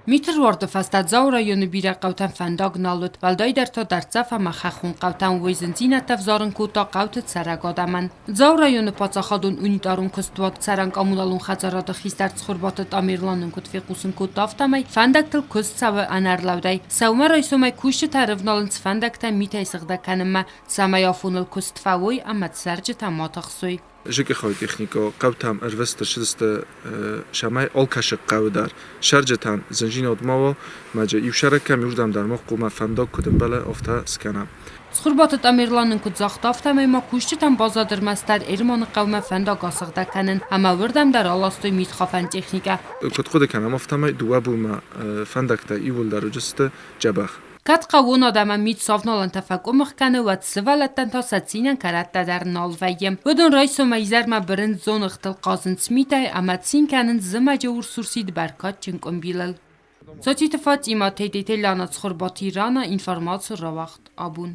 Миты руарды фӕстӕ Дзауы районы бирӕ хъӕутӕм фӕндаг нал уыд, уӕлдайдӕр та дӕрддзӕф ӕмӕ хӕххон хъӕутӕм уый зындзинӕдтӕ ӕвзарын кодта хъӕуты цӕрӕг адӕмӕн. Дзауы районы паддзахадон унитарон куыстуат цӕрӕн-коммуналон хӕдзарады хистӕр Цхуырбаты Тамерлан нын куыд фехъусын кодта, афтӕмӕй фӕндӕгтыл куыст цӕуы ӕнӕрлӕудӕй. Сӕумӕрайсомӕй кусджытӕ ӕрывналынц фӕндӕгтӕ митӕй сыгъдӕг кӕнынмӕ, цӕмӕй афоныл куыст фӕуой ӕмӕ цӕрджытӕ ма тыхсой. ЖКХ-йы техникӕ хъӕутӕм ӕрвыст ӕрцыдысты, цӕмӕй алкӕцы хъӕуы дӕр цӕрджытӕн зындзинад ма уа, ӕмӕ иу сӕрӕг кӕм иуырдӕм дӕр ма хъуамӕ фӕндаг куыд ӕмбӕлы, афтӕ скӕнӕм. Цхуырбаты Тамерлан нын куыд загъта, афтӕмӕй ма кусджытӕн баззад ӕрмӕстдӕр Ерманы хъӕумӕ фӕндаг асыгъдӕг кӕнын ӕмӕ уырдӕм дӕр аластой мидхафӕн техникӕ. Куыд хъуыды кӕнӕм, афтӕмӕй дыууӕ бонмӕ фӕндӕгтӕ иууылдӕр уыдысты дзӕбӕх. Кӕд хъӕууон адӕмӕн мит сӕвналӕнтӕ фӕкъуымых кӕны, уӕд сывӕллӕттӕн та сӕ цинӕн кӕрӕттӕ дӕр нал вӕййы. Уыдон райсомӕй изӕрмӕ бырынц дзоныгътыл хъазынц митӕй ӕмӕ цин кӕнынц зымӕджы урс-урсид бӕркадджын къуымбилыл. Цоциты Фатимӕ, Тедеты Лянӕ Цхуырбаты Ирана, информаци рауагъд абон.